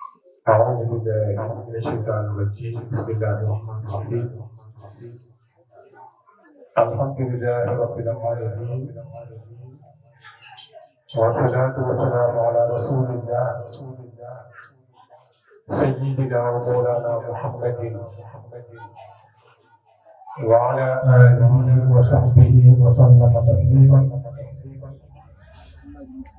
أعوذ بالله من الشيطان الرجيم بسم الله الرحمن الرحيم الحمد لله رب العالمين والصلاة والسلام على رسول الله سيدنا ومولانا محمد وعلى آله وصحبه وسلم تسليما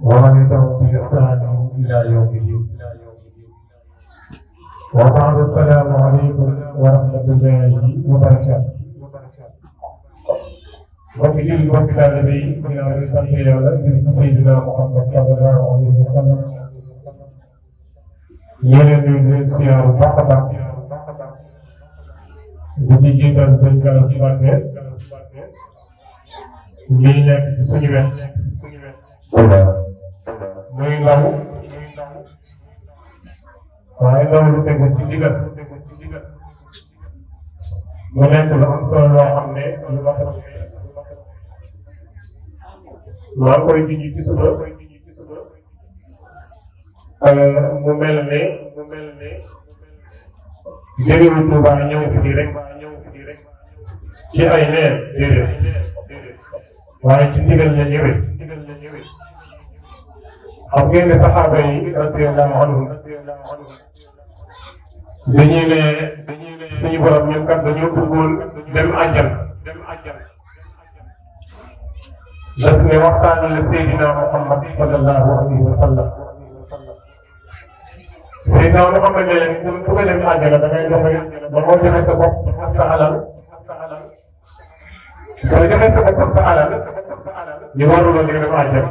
ومن تبعهم بإحسان إلى يوم الدين وبعد السلام عليكم ورحمة الله وبركاته. mbokk yi mbokk taalibe yi ginnaaw di sant yàlla di Seydina Muhammad sallallahu alayhi wa sallam yéen ñu ngi leen siyaar bu baax a baax di ci jiital sëñ Gallas Mbacké ñi nekk ci suñu wet muy ndaw waaye loolu tegu ci digal mu nekk lu am solo loo xam ne lu ma xam maa koy ji ci suba mu mel ne jëriñu Tuuba ñëw fi rek ci ay neen déedéet waaye ci ndigal la ñëwee xam ngeen ne saxaaba yi radiyallahu anhum dañuy ne suñu borom ñun kat dañoo bëggoon dem àjjana daf ne waxtaan la Seydina Muhammad sallallahu alayhi wa sallam Seydina Muhammad ne leen pour nga dem àjjana da ngay joxe ba moo joxe sa bopp ak sa alal soo joxe sa bopp ak sa alal ñu waruloo di dem àjjana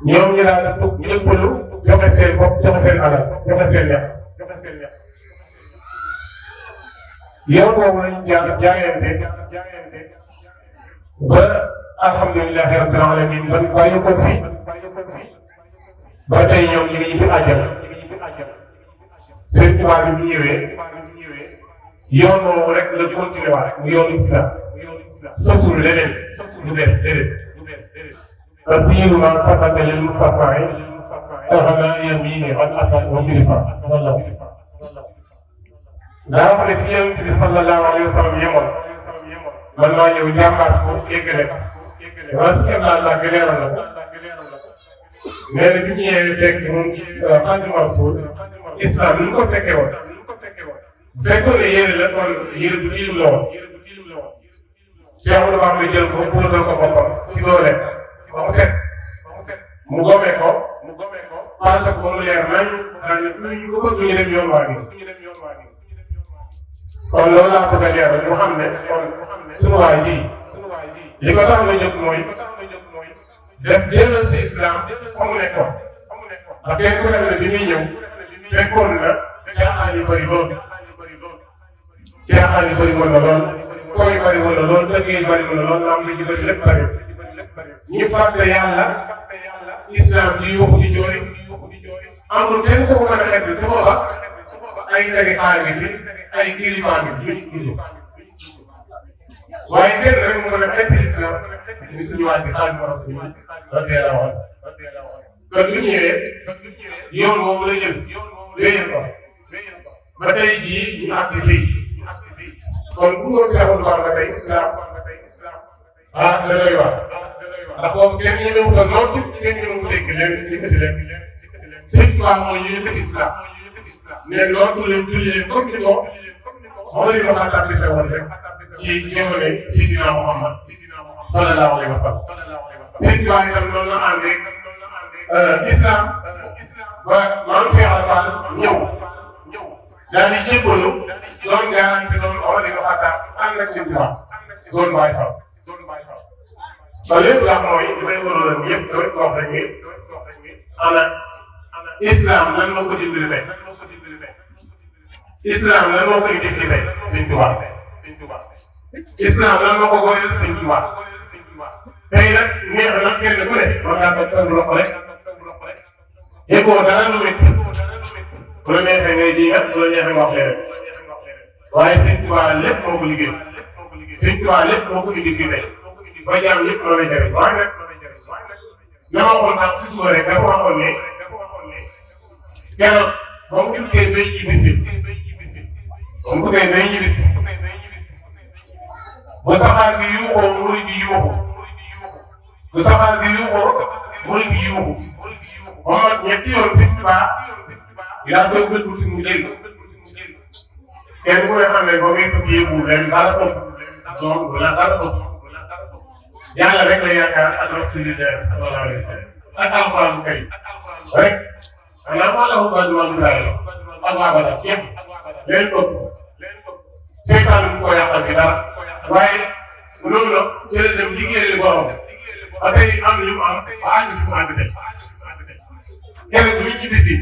ñoom ñu daal di tukk ñëppalu joxe seen bopp joxe seen alal joxe seen ñax yow boobu lañ jaayante ba alhamdulilahi rabbil alamin ban bàyyi ko fi ba tey ñoom ñu ngi ñibbi àjjana seen tubaab bi bu ñëwee yoon woowu rek la continué waat mu yoonu islam sotul leneen du bees déedéet tasiiru ma sabata lil mustafaay taxana yamini al asad wa kilifa daa wax ne fi yonent bi sallallahu alayhi wa sallam yemoon man maa ñëw jàmbaas ko yeggale waaye su fekkee daal laa leeral la ko nee na bi ñu ñëwee fekk moom Xaadimu Rasuul islam ni mu ko fekkee woon fekkoon ne yére la kon yére bu tilim la woon Cheikh Amadou Bamba jël ko fóotal ko boppam ci doole ba mu set mu gomee ko paase ko mu leer nañ ñu ko bëgg ñu dem yoon waa nii kon loolu laa bëgg a leeral ñu xam ne kon sunu waay ji li ko tax nga jóg mooy def jëlal si islam fa mu nekkoon ndax kenn ku nekk ne bi muy ñëw fekkoon na caaxaan yu bëri lool caaxaan yu bëri woon na lool foo yu bëri woon na lool dëgg yi bëri woon na lool naam li ci bëri lépp bëri ñu fàtte yàlla islam di yuuxu di jooy amul kenn ku ko mën a xeet te booba ay tari xaar bi ay kilifa bi ñu waaye kenn rek mu mën a xeet islam ni suñu waay bi xaar bi war a suñu radiyallahu anhu kon bu ñëwee yoon boobu la jël wéyal ko ba tey jii ñu agsi fii kon bu ko seexul baax nga tey islam ah da doy wax ndax boobu kenn ñemewut a noot kenn ñemewut dégg leen yëkkati leen sëñ Tuubaa mooy ñu yëkkati islam mais loolu leen julli leen comme ni ko Omar ibn Khattab di woon rek ci jamono Seydina Muhammad sallallahu alayhi wa sallam sëñ Tuubaa itam loolu la àndee islam ba maam Cheikh Alfal ñëw daal di jébbalu doon garanti doon Omar ibn Khattab ànd ak sëñ Tuubaa doon bàyyi fa ba lépp la mooy dafay waroon ñëpp doon wax rek ni ana islam lan moo ko dimbali tey islam lan moo koy dimbali tey Sëñ Tuubaa islam lan moo ko góoreel Sëñ Tuubaa tey nag neex na kenn ku ne mën ngaa toog tënk loxo rek yëgoo dara lu métti bu la neexee ngay ji bu la neexee nga wax leen waaye Sëñ Tuubaa lépp moo ko liggéey Sëñ Tuubaa lépp moo ko indi fii tey ba jaam yëpp loolu lay jëriñ waaye nag dama waxoon sax si suba rek dafa waxoon ne keroog ba mu tukkee bay ñibbisi ba mu tukkee bay ñibbisi bu saxaar gi yuuxoo murid gi yuuxu bu saxaar gi yuuxoo murid gi yuuxu moom ak ñetti yoon Sëñ Tuubaa yaa koy bëgg mu dégg kenn ku ne xam ne ba muy tukki yëngu leen dara topp donc wala dara topp yàlla rek la yaakaar ak rasulillah sallallahu alayhi wa sallam ak alquran kay rek xanaa maa la ko gàddu wàllu daal ak waa Badar képp leen topp seetaan bu ko yàqal ci dara waaye loolu la jëlee dem liggéeyal borom ba tey am li mu am ba àgg si mu àgg tey kenn ku ñu ci bisi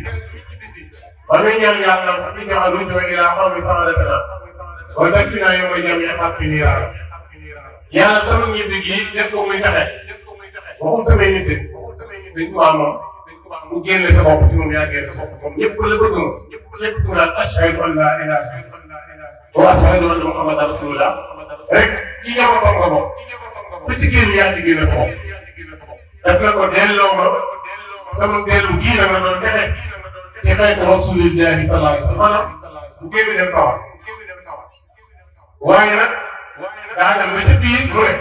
ba muy ñaan yàlla na fi ñaxa lu joxe ilaa xaw mi sama dëkk naa wala def fi naa yow mooy jàmm ak fi nii raara yàlla sama ñibbi gi def ko muy taxe waxum samay nit dañ ko moom mu génne sa bopp ci moom yaa génne sa bopp moom ñëpp la bëgg moom ñëpp ku naan ashhadu an laa ilaaha wa ashhadu anna muhammadan rasulullah rek ci njabootam nga bokk ku ci génn yaa ci génne sa bopp def na ko delloo ma sama dellu gii nag la doon texe ci xeetu rasulillahi sallallahu alayhi wa sallam maanaam bu génn dem sawar waaye nag daa dem ba ca biir mu ne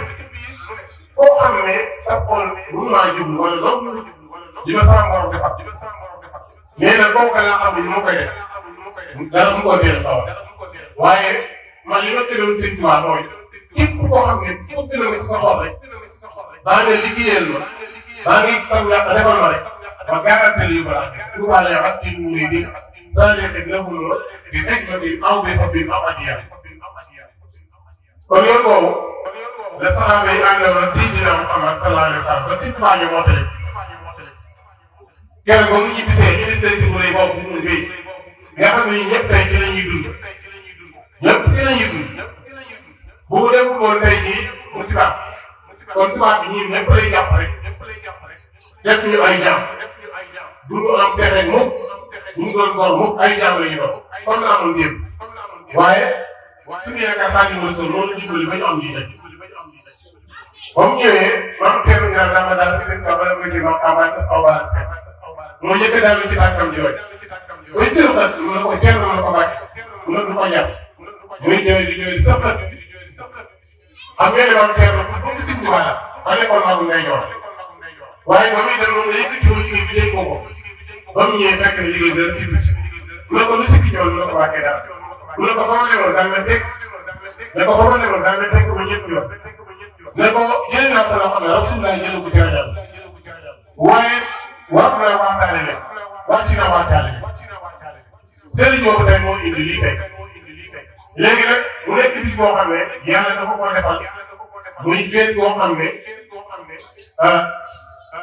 koo xam ne sa xol mun naa jublu wala loolu li ma sama borom defar nee na kooku laa xam ne ni ma koy def dara mu ko teel sawar waaye man li ma gënoon Sëñ Tuubaa mooy képp koo xam ne képp na nga ci sa xol rek baa nga liggéeyal ma baa ngi sa yàq defal ma rek ma garanti yu balaa Tuubaa lay wax ci murid saa nekk lahum bi hikmatin aw bi hubbin aw hadiyya kon yoon boobu la saxaaba yi àndoon Seydina Muhammad sallallahu alayhi wa sallam ba Sëñ Tuubaa ñu mottali keroog ba mu ñibbisee ministère bu rëy boobu ñu bi nga xam ne ñëpp tey ci la ñuy dund ñëpp ci la ñuy dund bu mu demul woon tey jii mu si baax kon tubaab bi ñun ñëpp lay jàpp rek def ñu ay jaam du ñu am pexe mukk du ñu doon góor mukk ay jaam la ñu doon comme la amoon démb waaye suñu yaakaar saa ñu mën loolu dimbali ba ñu am lii rek ba mu ñëwee maam Thierno Ndiaye dama daal di seen kàlla nga ji ma xamal ko xaw baal seen moo njëkk daal ci tànkam ji rek bay seen xat mu ne ko Thierno mu ne ko bàcc mu ne du ko yàq muy jooy di jooy di sëqat xam ngeen ne maam Thierno bu mu Sëñ Tuubaa la ba nekkoon magu ngay jox waaye ba muy dem noonu la yëkkati woon liggéey bi dégg ko ba mu ñëwee fekk ne liggéey bi dara si mu ne ko lu sikki ñëw mu ne ko wàccee dara mu ne ko fa ma demoon daal ma teg ne ko fa ma demoon daal ma teg ko ba ñëpp yoon ne ko jëlee naa ko loo xam ne Rasulullah jëlee ko jërëjëf waaye war na waxtaane ne wàcc na waxtaane ne sëriñ boobu tey moo indi lii tey léegi nag mu nekk bis boo xam ne yàlla dafa ko defal muy feet boo xam ne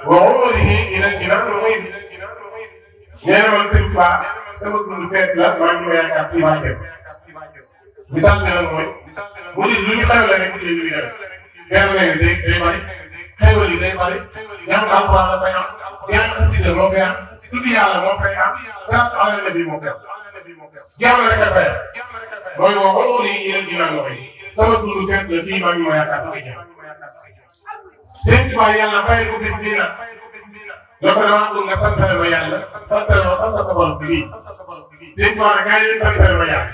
waxuma ni dina muy nee na man Sëñ Tuubaa sama dund feet la maa ngi koy yaakaar fii maa jëm misaal bi nag mooy bu nit lu ñu xew la rek ci li muy def benn léegi day bari xéwal yi day bari jàng alquran la fay am jàng xasida moo fay am tudd yàlla moo fay am sant ala nabi moo fay am jàmm rek a fay am mooy waxoon ni ñu leen dinaa wax sama dund feet la fii maa ngi ma yaakaar fii jëm Sëñ Tuubaa yàlla fay ko bis bii nag donc damaa bëgg nga santale ma yàlla santale ma sant sa borom bi Sëñ Tuubaa nag gaa yi leen santale ma yàlla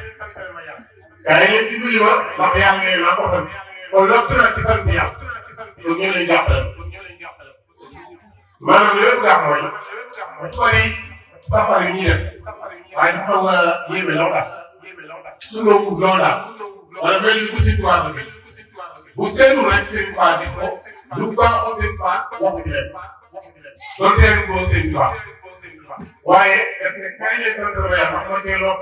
gaa yi leen ci duli ma ndax yàlla ne maa ko sant kon loolu ci sant yàlla kon ñoo leen jàppale maanaam li leen gaax mooy su ko nii safar yi ñuy def waaye dafa xaw a yéeme lool daal suñu ëpp lool daal wala mel ni bu Sëñ Tuubaa bi bu seetlu rek Sëñ Tuubaa gis ko lu baaxoon Sëñ Tuubaa waxu ci leen doon teelu ko Sëñ Tuubaa waaye daf ne kaay leen sant la yàlla ma cee lool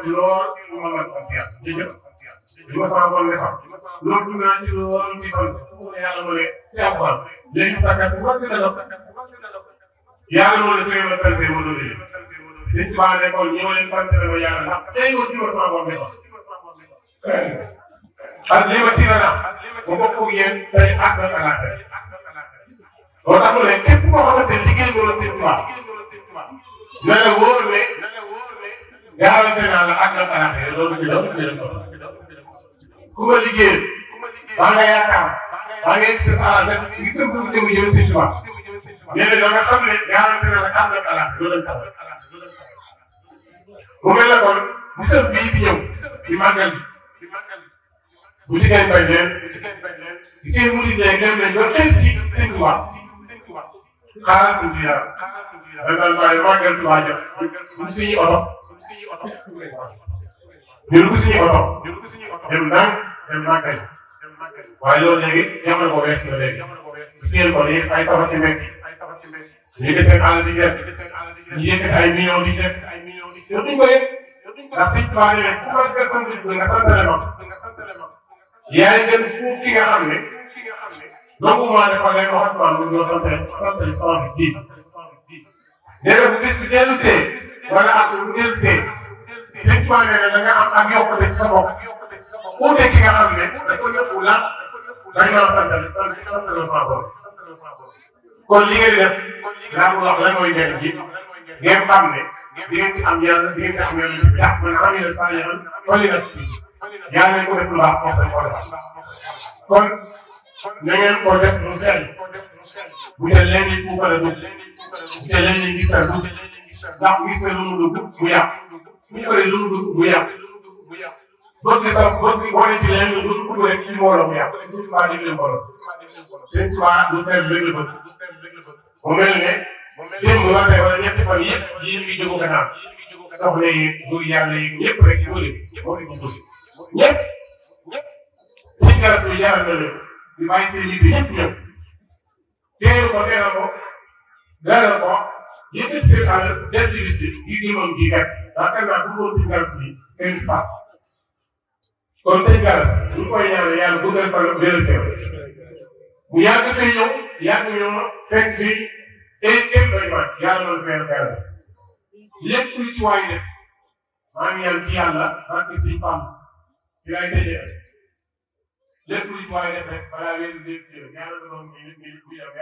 lu ma mën sant yàlla jëjëf li ma sama bon defar loolu naa ci lool ci sant yàlla mu ne ci alquran léegi sakkat bu wàcc na yàlla moo ne sëñ ma sant ma doon lii Sëñ Tuubaa ne kon ñëw leen sant la yàlla ndax tey ko ci ma sama bon defar ak li ma ci la mu bokk ak yéen tey ak na talaata moo tax mu ne képp koo xamante ne liggéey nga la Sëñ Tuubaa na la wóor ne garanti naa la ak na talaata loolu ci doon ci doon ku ma liggéey baa nga yaakaar baa nga yegg sa alal nag gis nga bu jëm jëm Sëñ Tuubaa nee na da nga xam ne garanti naa la ak na talaata loolu mu mel ne kon bu sëb bii di ñëw di màggal bu ci kenn bañ leen di seen murid léegi dem nañ ba kenn ci seen tubaab xaaral tuuti yàlla dañ daan bàyyi màggal tubaab jot bu suñuy oto ñu dugg suñuy oto dem ndànk dem màggal waaye loolu léegi jamono ko weesu la léegi seen ko léegi ay tabax ci mbéy ñu yëkkati seen àll di def ñu yëkkati ay millions di def yow duñ ko yëg ndax suñ tubaab yi ku ma gën sant nga santale ma yaay gën fuuf ki nga xam ne donc maa dafa leen wax ak ñu ñoo sant sant bii nee na bu bis bi dellu see wala ak bu dellu see suñ tubaab nee na da nga am ak yokkute ci sa bopp uute ki nga xam ne dafa ñëpp la dañ naan santale sa bopp kon li ngeen di def daa ko wax lan mooy njëriñ ji ngeen xam ne di ngeen ci am yàlla di ngeen ci am yàlla ndax man xam ne saa yàlla tolli na si yàlla nañ ko def lu baax moom lañ ko defal kon na ngeen ko def lu sell bu te leen ni ku ko def bu te leen ni gisal du ndax gisal lu mu dugg mu yàq bu ñu paree lu mu dugg mu yàq bëgg sa bëgg wane ci leen lu dugg rek ci mbooloo mu yàq suñu tubaab di leen mbooloo suñu tubaab lu sell rek la bëgg mu mel ne démb ba tey wala ñetti fan yëpp yéen ngi jógu gannaaw soxla yi góor yàlla yi ñëpp rek góor yi ñëpp si garab yi jaral na leen di bàyyi seen yitte ñëpp ñëw teeru ko teeral ko dalal ko yëkkati seen àll def ci bis bi ngir jëmoon ji kat yaakaar naa bu ko si garab bi kenn du faat kon seen garab bu koy ñaanal yàlla bu gën fa wéral teew bu yàgg fay ñëw yàgg ñëw fekk fii kenn doy ma yàlla loolu feer lépp lu ci waay def maa ngi ñaan ci yàlla maa ngi ciy fàmm ci lay tëjee lépp lu ci waay def rek balaa wér di yàlla doon nit ñi bu yàgg